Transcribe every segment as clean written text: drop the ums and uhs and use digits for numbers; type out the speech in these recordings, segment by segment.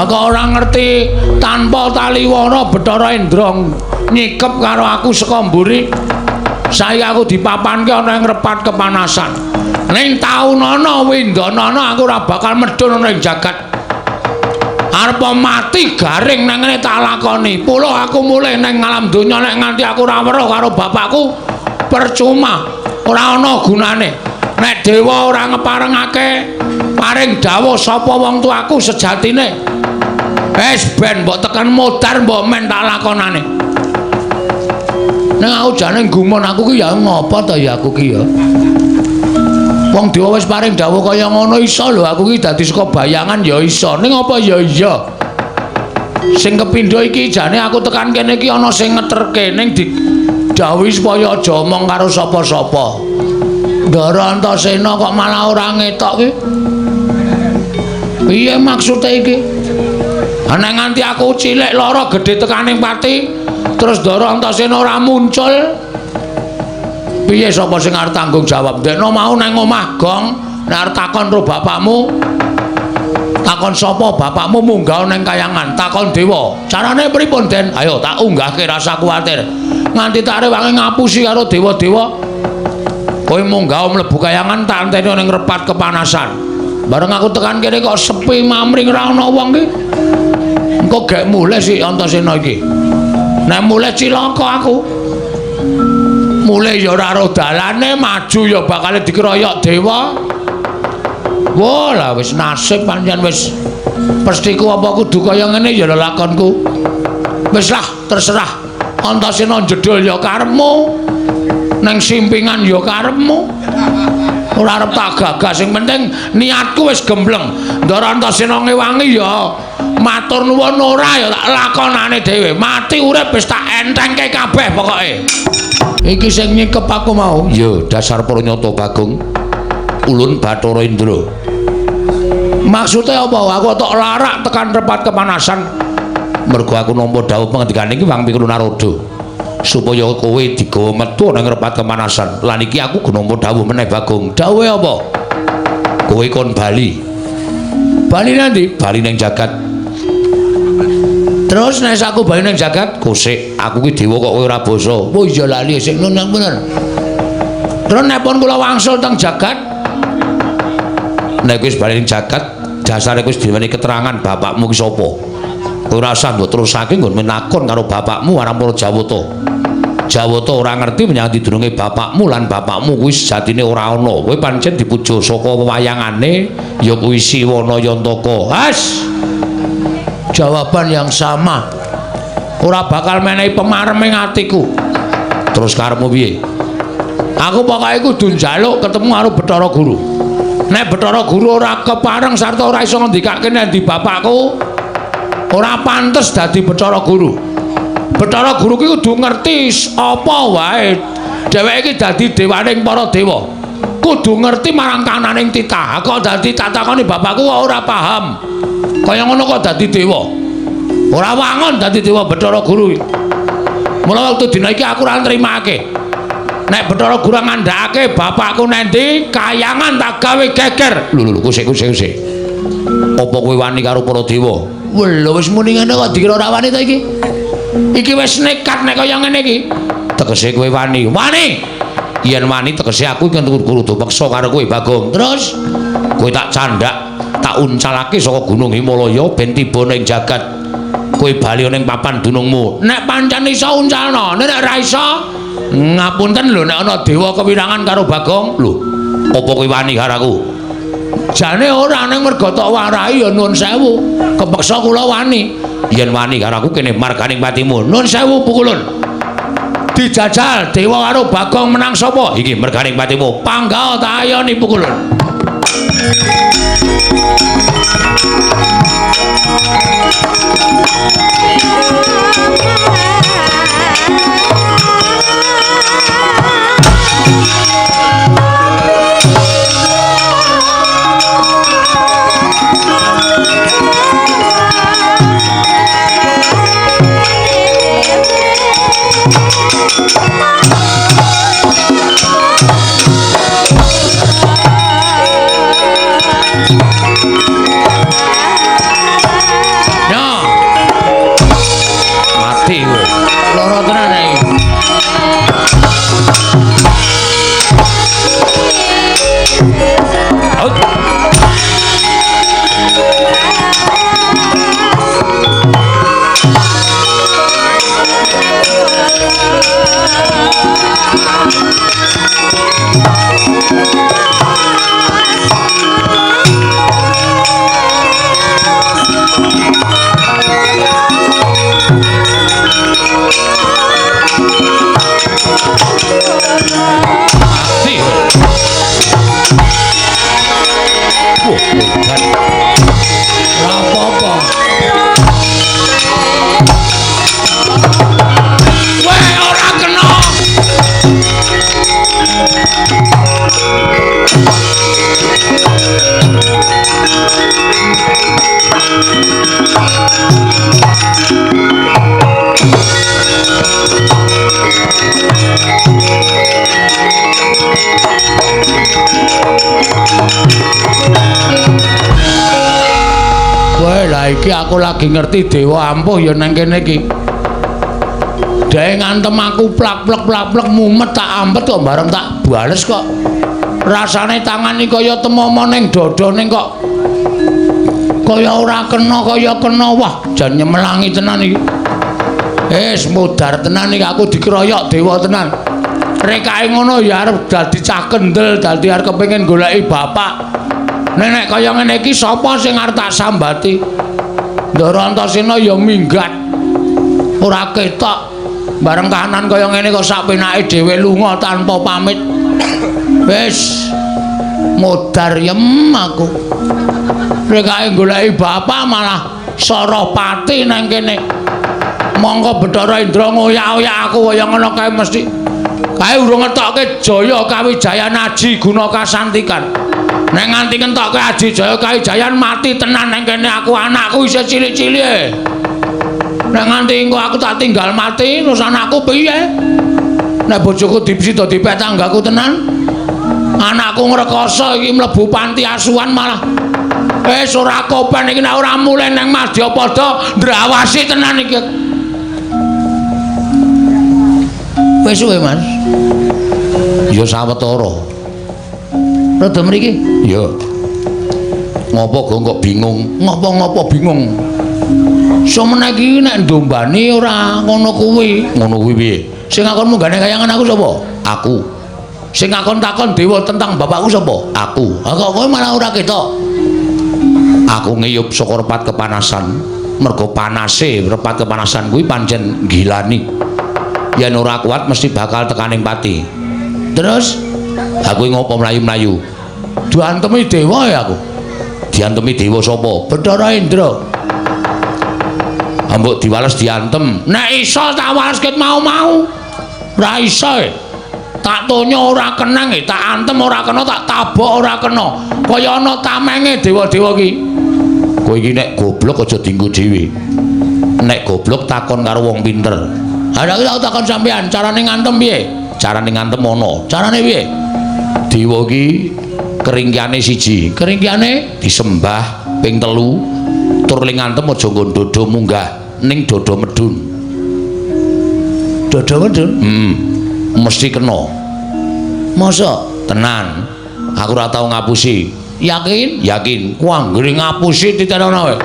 Kok ora ngerti tanpa taliwana Bathara Indra nyikep karo aku saka mburi. Saiki aku dipapanke ana ing repat kepanasan. Ning taunana windanana aku ora bakal medhun ana ing jagat. Arep mati garing nang ngene tak lakoni. Puluh aku mulih nang alam donya nek nganti aku ora weruh karo bapakku percuma, ora ana gunane. Nek dewa ora ngeparengake paring dawuh sapa wong tuaku sejatine. Wis ben mbok tekan modar mbok men tak lakonane. Ning aku jane gumun aku ki ya ngopo ta ya aku ki ya. Wong dewa wis paring dawuh kaya ngono iso lho aku ki dadi saka bayangan ya iso. Ning apa ya iya. Sing kepindho iki jane aku tekan kene iki ana sing ngeterke ning didhawuhi supaya aja omong karo sapa-sapa. Ndara Antasena kok malah ora ngetok ki. Piye maksude iki? Ana nganti aku cilik lara gedhe tekaning pati terus Ndara Antasena ora muncul. Piye sapa sing arep tanggung jawab? Ndekno mau nang omah gong, nek arep takon karo bapakmu, takon sapa bapakmu munggah nang kayangan, takon dewa. Carane pripun, Den? Ayo tak unggahke rasa kuwatir. Nganti tak rewangi ngapusi karo dewa-dewa. Kowe munggah mlebu kayangan tak enteni ning repat kepanasan. Bareng aku tekan kene kok sepi mamring ora ana wong ki. Engko gek mulih si Antasena iki. Nek mulih cilaka aku. Mulih ya ora ro dalane, maju ya bakal dikeroyok dewa. Wah lah wis nasib pancen wis pestiku apa kudu kaya ngene ya lelakonku. Wis lah terserah. Antasena jedul ya karepmu. Neng simpingan ya karepmu. Ora arep tak gagas, sing penting niatku wis gembleng. Ndara Antasena ngewangi ya matur nuwun ora ya tak lakonane dhewe. Mati urip wis tak entengke kabeh pokoke. Iki sing nyikep aku mau. Ya dasar pranyata Bagong. Ulun Bathara Indra. Maksude apa? Aku tok larak tekan repat kepanasan. Mergo aku nampa dawuh pengendikane iki Wang Pikul Narada. Supaya kowe digawa metu nang repat kepanasan. Lan iki aku nampa dawuh meneh Bagong. Dawuhe apa? Kowe kon bali. Bali nanti? Bali ning jagat. Terus nek aku bali ning jagat, kosek aku ki dewa kok kowe ora basa. Oh iya lali sik nun bener. Terus nek pun kula wangsul teng jagat, nek wis bali ning jagat, dasare wis diweni keterangan bapakmu ki sapa. Kowe ora usah mbok terusake nggon menakon karo bapakmu marang para Jawata. Jawata ora ngerti menyang didurunge bapakmu lan bapakmu kuwi sejatine ora ana. Kowe pancen dipuja saka wewayangane ya kuwi Siwana Yantaka. Has. Jawaban yang sama. Ora bakal menehi pemarem ing atiku. Terus karepmu piye? Aku pokoke kudu njaluk ketemu karo Bathara Guru. Nek Bathara Guru ora kepareng sarta ora iso ngendikake nek ndi bapakku, ora pantes dadi Bathara Guru. Bathara Guru ki kudu ngerti apa wae. Dheweke iki dadi dewaning para dewa. Kudu ngerti marang kananing titah. Kok dadi tak takoni bapakku kok ora paham. Kaya ngono kok dadi dewa. Ora wangun dadi dewa Bathara Guru. Mula wektu dina iki aku ora nrimake. Nek Bathara Guru ngandhakake bapakku nendi, kayangan tak gawe geger. Lho lho kusik kusik kusik. Apa kowe wani karo para dewa? Lho wis muni ngene kok dikira ora wani ta iki? Iki wis nekat nek kaya ngene iki. Tegese kowe wani. Wani. Yen wani tegese aku iki kudu peksa karo kowe Bagong. Terus kowe tak candhak, tak uncalake saka Gunung Himalaya ben tiba ning jagat. Kowe bali ning papan dunungmu. Nek pancen iso uncalno, nek ora iso ngapunten lho nek ana dewa kewirangan karo Bagong. Lho, apa kowe wani karo aku? Jane ora, ning mergo tok warai ya nuwun sewu. Kepeksa kula wani. Yen wani karo aku kene marganing patimu. Nuwun sewu pukulun. Dijajal dewa karo Bagong menang sapa? Iki merganing patimu. Panggah tak ayoni pukulun. Thank you. Kowe lah iki aku lagi ngerti dewa ampuh ya nang kene iki. Dhewe ngantem aku plak-plek mumet tak ampet kok bareng tak bales kok. Rasane tangan iki kaya temomo ning dada ning kok kaya ora kena kaya kena. Wah, jan nyemelangi tenan iki. Wis mudhar tenan iki aku dikeroyok dewa tenan. Rekake ngono ya arep dadi cah kendel, dadi arep kepengin goleki bapak. Nek kaya ngene iki sapa sing arep tak sambati? Ndara Antasena ya minggat. Ora ketok. Bareng kahanan kaya ngene kok sak penake dhewe lunga tanpa pamit. Wis modar yem aku. Rekake goleki bapak malah Sarapati nang kene. Mongko Bathara Indra ngoyak-oyak aku kaya ngono kae mesti. Kae urung ngetokke Jaya Kawijayan Aji Guna Kasantikan. Nek nganti ngentokke Aji Jaya Kawijayan mati tenan nang kene aku, anakku isih cilik-cilik. Nek nganti engko aku tak tinggal mati terus anakku piye? Nek bojoku dipsida dipek tanggaku tenan. Anakku ngrekoso iki mlebu panti asuhan malah. Wis ora kopen iki nek ora mulih nang Madyapada ndrawasi tenan iki. Wis suwe, Mas. Ya sawetara. Rada mriki? Ya. Ngopo gong kok bingung? Ngopo-ngopo bingung? Somene iki nek ndombani ora ngono kuwi. Ngono kuwi piye? Sing ngakon munggane kayangan aku sapa? Aku. Sing ngakon takon dewa tentang bapakku sapa? Aku. Ha kok kowe malah ora ketok. Aku ngiyup saka repat kepanasan. Mergo panase repat kepanasan kuwi pancen gilani. Yen ora kuat mesti bakal tekaning pati. Terus aku ngopo mlayu-mlayu? Diantemi dewa ya aku. Diantemi dewa sapa? Bathara Indra. Ambok diwales diantem. Nek iso tak wales ket mau-mau. Ora iso. Tak tonyo ora kenang, tak antem ora kena, tak tabok ora kena. Kaya ana tamenge dewa-dewa iki. Kowe iki nek goblok aja dienggo dhewe. Nek goblok takon karo wong pinter. Ha nek aku takon sampean, carane ngantem piye? Carane ngantem ana. Carane piye? Dewa iki keringkiane siji. Keringkiane disembah ping 3, tur ling ngantem aja nggon dodo munggah ning dodo medun. Dodo medun? Mesti kena. Masa? Tenan. Aku ora tau ngapusi. Yakin? Yakin. Ku anggere ngapusi titenono wae.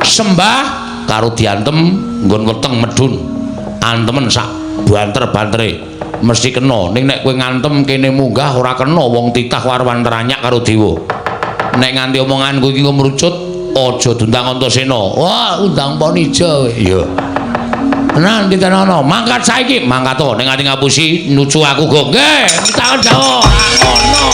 Sembah karo diantem nggon weteng medun. Antemen sak banter-bantere mesti kena. Ning nek kowe ngantem kene munggah ora kena, wong titah warwan teranyak karo dewa. Nek nganti omonganku iki ngrucut aja diundang Antasena. Wah, undang Ponija kowe. Iya. Tenan titenono, mangkat saiki, mangkat to. Nek nganti ngapusi nucu aku go. Nggih, takon Jawa. Ngono.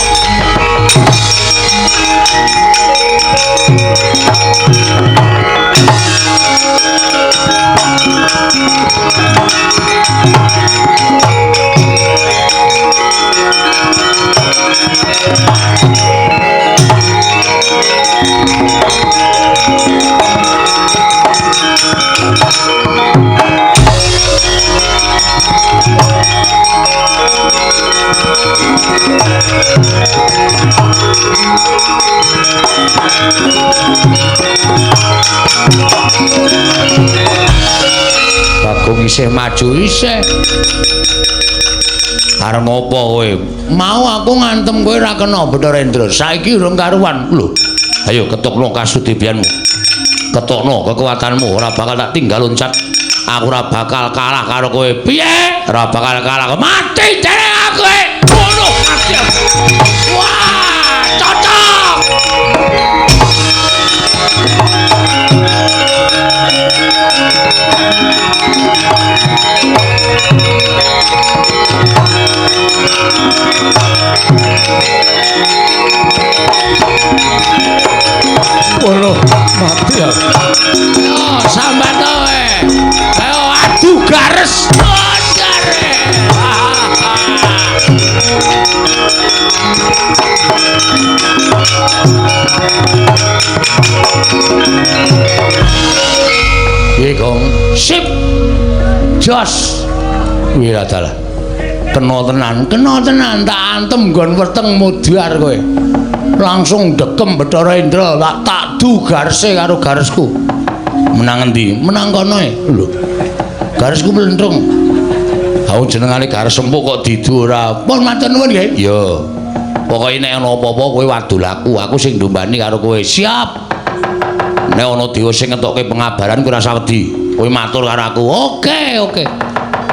Bagong isih maju isih. Arep ngopo kowe? Mau aku ngantem kowe ora kena Bathara Indra. Saiki urung karuan. Lho, ayo ketokno kasudebianmu. Ketokno kekuatanmu, ora bakal tak tinggal loncat. Aku ora bakal kalah karo kowe. Piye? Ora bakal kalah. Mati jare aku. Ngono mati aku. Wah, cocok. Waduh, mati ya. Ayo, sambat kowe. Ayo adu gares. Gare. Piye, Gong? Sip. Jos. Wiradalah. Kena tenan, kena tenan tak antem nggon weteng mudhar kowe. Langsung dekem Bathara Indra, tak du garse karo garesku. Menang endi? Menang kono e. Lho. Garesku mlentrung. Aku jenengane gares empuk kok didu ora. Pun matur nuwun nggih. Iya. Pokoke nek ana apa-apa kowe wadul aku, aku sing ndombani karo kowe. Siap. Nek ana dewa sing ngetokke pengabaran kowe ora usah wedi. Kowe matur karo aku. Oke, oke.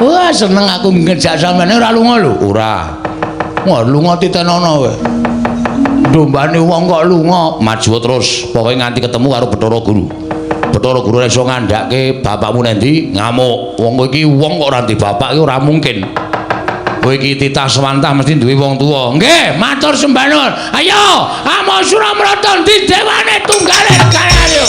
Wah, seneng aku ngejak sampeyan ora lunga lho. Ora. Wah, lunga titenono kowe. Ndombani wong kok lunga, maju terus. Pokoke nganti ketemu karo Bathara Guru. Bathara Guru ora iso ngandhake bapakmu nendi, ngamuk. Wong kowe iki wong kok ora ndek bapak iki ora mungkin. Kowe iki titah swantah mesti duwe wong tuwa. Nggih, matur sembah nuwun. Ayo, Amo Suramrata ndi dewane tunggale negara ayo.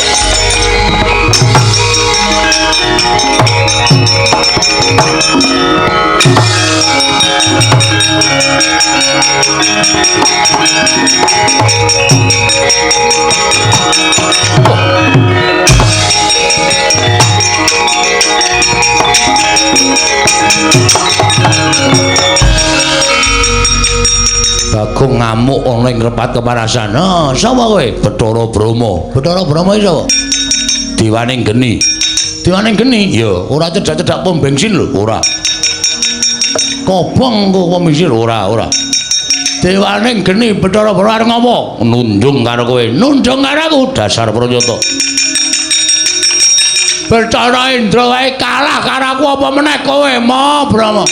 Bagong ngamuk ana ing repat kepanasan. Ha, sapa kowe? Bathara Brahma. Bathara Brahma iki sapa? Dewaning geni. Dewaning geni? Ya, ora cedhak-cedhak pom bensin lho, ora. Kobong kok pom bensin ora, ora. Dewaning geni Bathara Brahma arep ngopo? Nundung karo kowe. Nundung karo aku dasar pranyata. Bathara Indra wae kalah karo aku apa meneh kowe, Ma Brahma.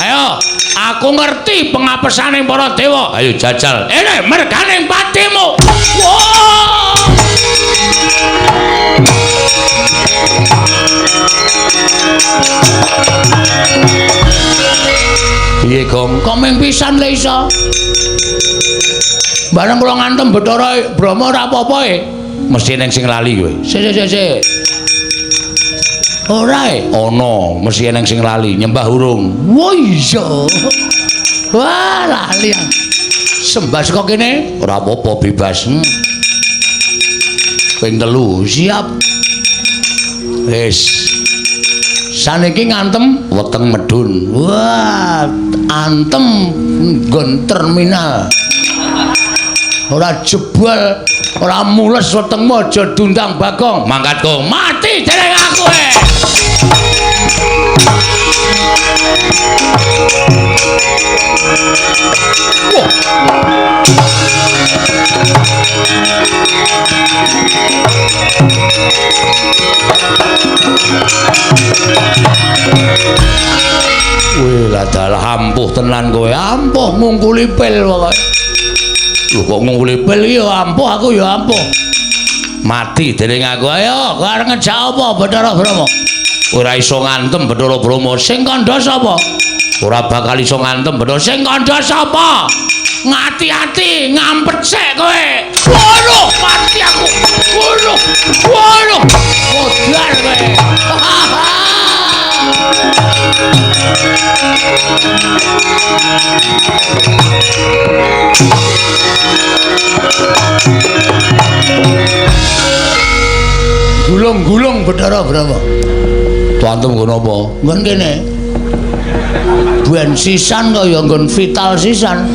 Ayo, aku ngerti pengapesane para dewa. Ayo jajal. Ene merganing patimu. Wah! Piye, Gong? Kok mung pisan le iso? Bareng kula ngantem Bathara Brahma ora apa-apa e. Mesti ning sing lali kowe. Sik sik sik. Ora e? Ana, mesti eneng sing lali, nyembah urung. Wah iya. Wah, lali. Sembah saka kene ora apa-apa bebas. Ping 3, siap. Wis. Saniki ngantem weteng medun. Wah, antem nggon terminal. Ora jebol, ora mules wetengmu aja diundang Bagong. Mangkat kok mati dereng aku e. Wah. Wih, lah dalah ampuh tenan kowe. Ampuh ngungkuli pil pokoke. Lho kok ngungkuli pil iki ya ampuh, aku ya ampuh. Mati dening aku. Ayo, kowe arep ngejak apa Bathara Brahma? Ora iso ngantem Bathara Brahma. Sing kandha sapa? Ora bakal iso ngantem Bathara. Sing kandha sapa? Ngati-ati, ngampet sik kowe. Waduh, mati aku. Waduh. Waduh. Modar kowe. Gulung-gulung Bathara Brahma. Tuantem nggon apa? Nggon kene. Ben sisan kaya nggon vital sisan.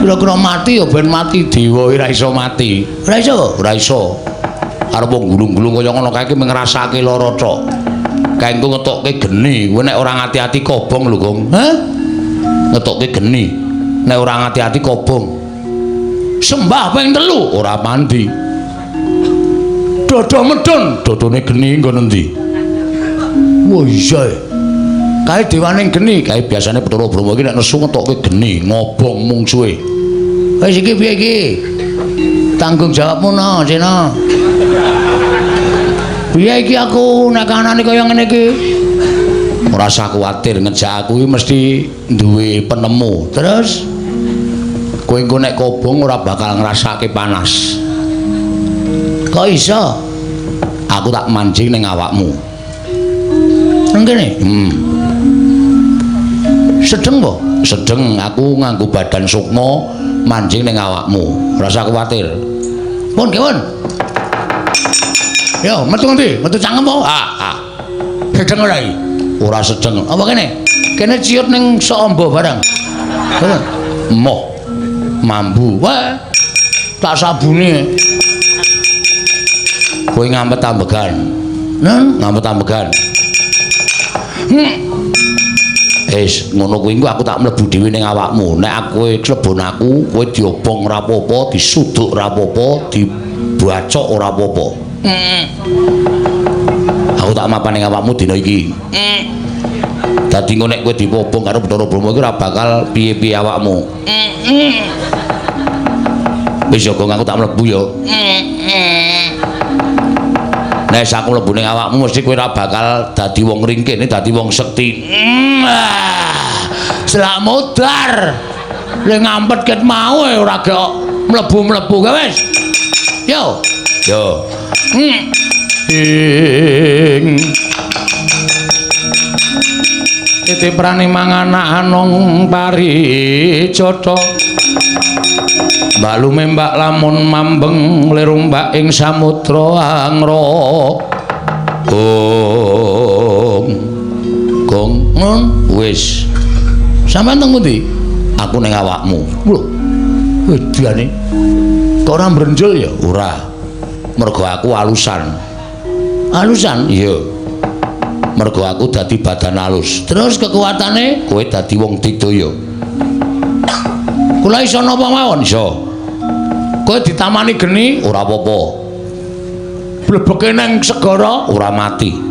Kira-kira mati ya ben mati dewa ora iso mati. Ora iso? Ora iso. Arep gulung-gulung kaya ngono kae iki ngrasake lara tok. Kae engko ngetokke geni, kowe nek ora ngati-ati kobong lho, Gong. Hah? Ngetokke geni. Nek ora ngati-ati kobong. Sembah ping 3 ora mandi. Dodo medun, dodone geni nggon endi? Wah iya. Kae dewaning geni, kae biasane Bathara Brahma iki nek nesu ngetokke geni, ngobong mungsuhe. Wis iki piye iki? Tanggung jawabmu no, Cina. Piye iki aku nek kanane kaya ngene iki? Ora usah kuwatir, ngejak aku iki mesti duwe penemu. Terus kowe engko nek kobong ora bakal ngrasake panas. Kok iso? Aku tak mancing ning awakmu. Nang kene? Sedeng po? Sedeng, aku nganggo badan sukma mancing ning awakmu. Ora usah kuwatir. Pun, pun. Yo, metu ngendi? Metu cangkem po? Ah, ah. Sedeng ora iki? Ora sedeng. Apa kene? Kene ciut ning sok amba barang. Heeh. Moh. Mambu. Wah. Tak sabune. Kowe ngampet ambegan. Nen, ngampet ambegan. Wis ngono kuwi engko aku tak mlebu dhewe ning awakmu. Nek aku klebon aku, kowe diobong ora apa-apa, disuduk ora apa-apa, dibacok ora apa-apa. Aku tak mapan ning awakmu dina iki. Dadi engko nek kowe dipobong karo Bathara Brahma iki ora bakal piye-piye awakmu. Wis ya Gong, aku tak mlebu ya. Nek aku mlebu ning awakmu mesti kowe ora bakal dadi wong ringkih, dadi wong sekti. Selak modar. Le ngampet ket mau ora gek mlebu-mlebu ka wis. Yo. Yo. Ing titi prani manganak anung parijata. Balume mbak lamun mambeng lirumbak ing samudra angra. Gong. Gong wis. Sampeyan teng pundi? Aku ning awakmu. Lho. Wedane. Kok ora mbrenjul ya? Ora. Mergo aku alusan. Alusan? Iya. Mergo aku dadi badan alus. Terus kekuatane kowe dadi wong digdaya. Kula iso napa mawon? Iso. Kowe ditamani geni ora apa-apa. Blebeke nang segara ora mati.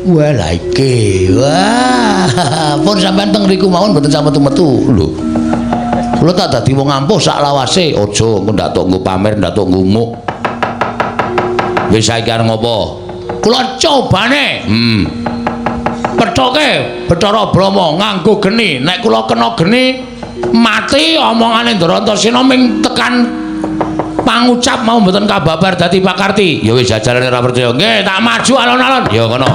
Wah lha iki. Wah, pun sampean teng riku mawon mboten sampe metu-metu lho. Kula tak dadi wong ampuh sak lawase. Aja engko ndak tok nggo pamer, ndak tok ngumuk. Wis saiki arep ngopo? Kula cobane. Pethoke Bathara Brahma nganggo geni. Nek kula kena geni mati omongane Ndara Antasena ming tekan pangucap mau mboten kababar dadi pakarti. Ya wis jajalane ora percaya. Nggih, tak maju alon-alon. Ya ngono.